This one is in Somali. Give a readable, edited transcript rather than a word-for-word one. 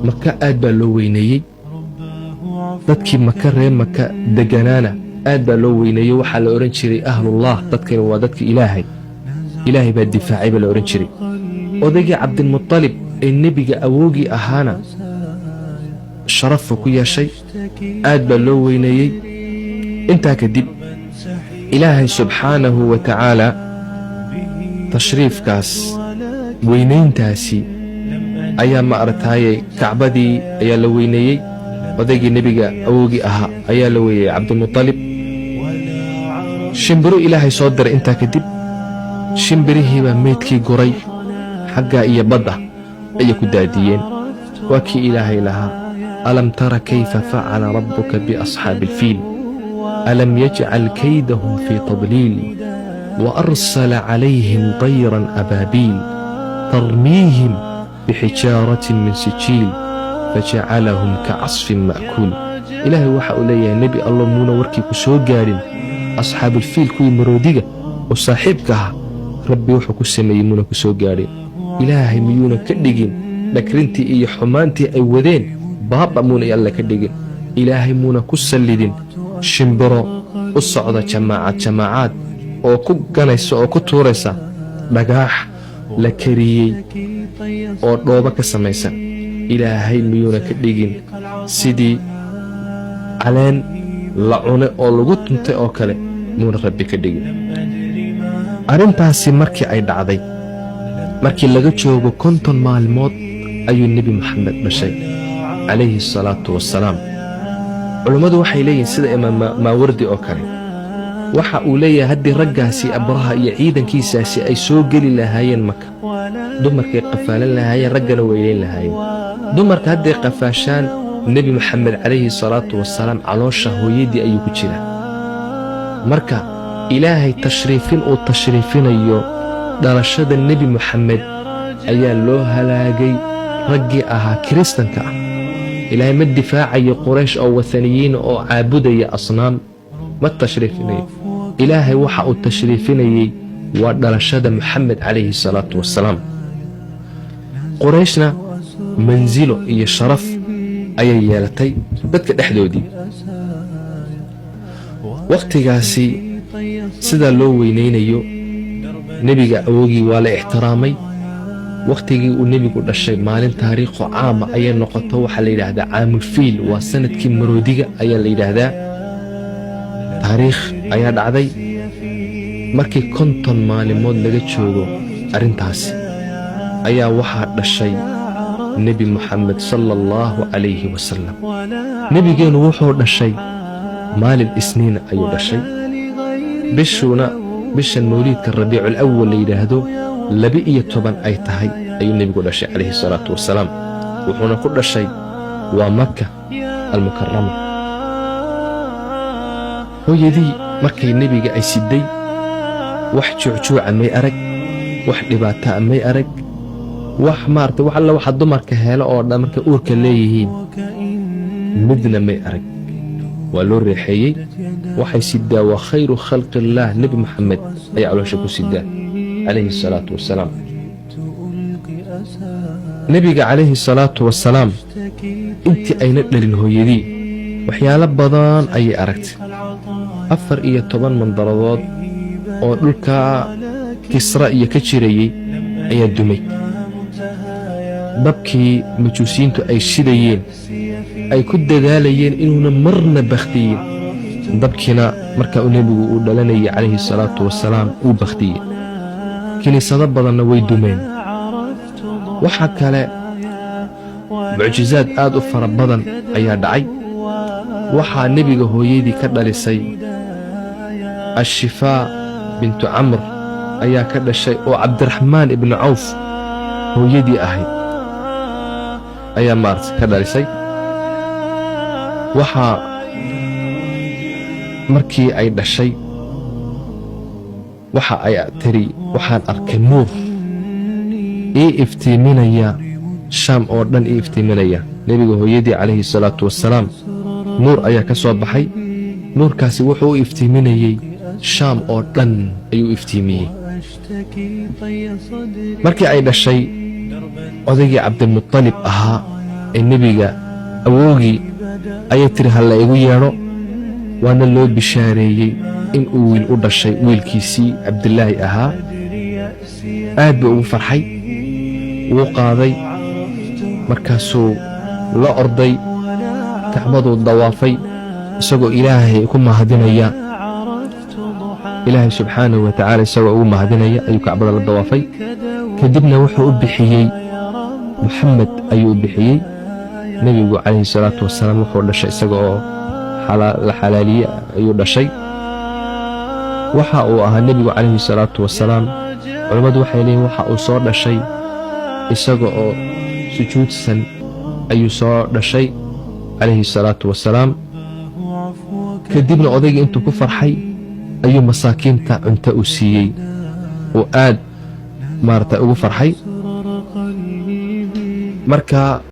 Maka aad baa loo weyneeyey. Dadkii Maka, reer Maka deganaana, aad baa loo weyneeyey. Waxaa la odhan jiray ahlullah, dadkani waa dadka Ilaahay, Ilaahay baa difaacay baa la odhan jiray. Odaygii Cabdilmutalib ee nebiga awoogii ahaana sharafuu ku yeeshay, aad baa loo weyneeyey. Intaa kadib Ilaahay subxaanahu wa tacaala tashriifkaas, weynayntaasi ayaa, ma aragtaayey, Kacbadii ayaa la weyneeyey. Odaygii nebiga awoogii ahaa ayaa la weeyey, Cabdilmutalib. Shimbiro Ilaahay soo diray intaa kadib, shimbirihiibaa meydkii guray, xaggaa iyo badda ayay ku daadiyeen. Waa kii Ilaahay lahaa: "ألم تر كيف فعل ربك بأصحاب الفيل، ألم يجعل كيدهم في تضليل، وأرسل عليهم طيرا أبابيل ترميهم بحجارة من سجيل فجعلهم كعصف مأكول." Ilaahay waxa uu leeyahay: "Nebi Allo, muuna warkii ku soo gaarin asxaabulfiil, kuwii maroodiga oo saaxiibka ahaa, Rabbi wuxuu ku sameeyey muuna ku soo gaadhin? Ilaahay miyuuna ka dhigin dhagrintii iyo xumaantii ay wadeen baaba? Muuna Alle ka dhigin? Ilaahay muuna ku sallidin shimbiro u socda jamaacad jamaacaad oo ku ganaysa oo ku tuuraysa dhagaax la kariyey oo dhoobo ka samaysan? Ilaahay miyuuna ka dhigin sidii caleen la cune oo lagu tuntay oo kale? Muuna Rabbi ka dhigin?" Arrintaasi markii ay dhacday, markii laga joogo 50 maalmood ayuu Nebi Moxamed dhashay calayhi asalaatu wassalaam. Culummadu waxay leeyihin, sida Imaam Maawardi oo kale, waxa uu leeyahay: haddii raggaasi Abraha iyo ciidankiisaasi ay soo geli lahaayeen Maka, dumarkay qafaalan lahaayeen, raggana weynayn lahaayeen. Dumarka hadday qafaashaan, Nebi Moxamed calayhi salaatu wasalaam caloosha hooyadii ayuu ku jiraa. Marka Ilaahay tashriifin uu tashriifinayo dhalashada Nebi Moxamed ayaa loo halaagay raggii ahaa Kiristanka ah. Ilaahay ma difaacayo Quraysh oo wathaniyiina oo caabudaya asnaam, ma tashriifinayo. Ilaahay waxa uu tashriifinayey waa dhalashada Moxamed calayhi salaatu wasalaam. Qurayshna mansilo iyo sharaf ayay yeelatay dadka dhexdoodii. Wakhtigaasi sidaa loo weynaynayo nebiga awogii, waa la ixtiraamay. Wakhtigii uu nebigu dhashay maalin taariikho caama ayay noqoto. Waxaa la yidhaahdaa caamulfiil, waa sanadkii maroodiga ayaa la yidhaahdaa. Taariikh ayaa dhacday. Markii 50 maalimood laga joogo arrintaasi ayaa waxaa dhashay Nebi Moxamed sala allahu calayhi wasalam. Nebigeennu wuxuu dhashay maalin Isniina ayuu dhashay, bishuuna bishan mawliidka Rabiicul Awal la yidhaahdo 12 ay tahay ayuu nebigu dhashay calayhi salaatu wasalaam. Wuxuuna ku dhashay waa Maka Almukarama. Hooyadii markay nebiga ay siday, wax juucjuuca may arag, wax dhibaataa may arag, wax maarata, wax alla waxa dumarka helo oo dhan markay uurka leeyihiin midna may arag. Waa loo reexeeyey. Waxay sidaa waa khayru khalqillaah, Nebi Moxamed ayaa caloosha ku sidaa calayhi salaatu wasalaam. Nebiga calayhi salaatu wasalaam intii ayna dhalin hooyadii waxyaalo badan ayay aragtay. 14 mandaradood oo dhulka Kisra iyo ka jirayey ayaa dumay. Dabkii Majuusiyiintu ay shidayeen, ay ku dadaalayeen inuuna marna bakhtiyin, dabkiina markaa uu nebigu uu dhalanayay calayhi salaatu wasalaam uu bakhtiyey. Kiniisado badanna way dumeen. Waxaa kale mucjisaad aad u fara badan ayaa dhacay. Waxaa nebiga hooyadii ka dhalisay Ashifaa bintu Camr ayaa ka dhashay, oo Cabdiraxmaan ibnu Cawf hooyadii ahayd ayaa maarata ka dhalisay. Waxaa markii ay dhashay waxa ay tiri: "Waxaan arkay nuur ii iftiiminaya Shaam oo dhan, ii iftiiminaya." Nebiga hooyadii calayhi salaatu wasalaam nuur ayaa ka soo baxay. Nuurkaasi wuxuu u iftiiminayey Shaam oo dhan ayuu iftiimiyey. Markii ay dhashay, odaygii Cabdilmutalib ahaa Ee nebiga awowgii ayay tiri, "Ha la igu yeedho." Waana loo bishaareeyey in uu wiil u dhashay, wiilkiisii Cabdilaahi ahaa. Aad buu ugu farxay, wuu qaaday, markaasuu la orday Kacbaduu dawaafay, isagoo Ilaahay ku mahadinaya. Ilaahay subxaanahu wa tacaala isagoo ugu mahadinaya ayuu Kacbada la dawaafay. Kadibna wuxuu u bixiyey Muxamed ayuu u bixiyey. Nebigu calayhi salaatu wasalaam wuxuu dhashay isaga oo la xalaaliye ayuu dhashay. Waxa uu ahaa nebigu calayhi salaatu wasalaam, culammadu waxay leeyihin, waxa uu soo dhashay isaga oo sujuudsan ayuu soo dhashay calayhi salaatu wasalaam. Kadibna odaygii intuu ku farxay ayuu masaakiinta cunto u siiyey, uu aad maarata ugu farxay marka.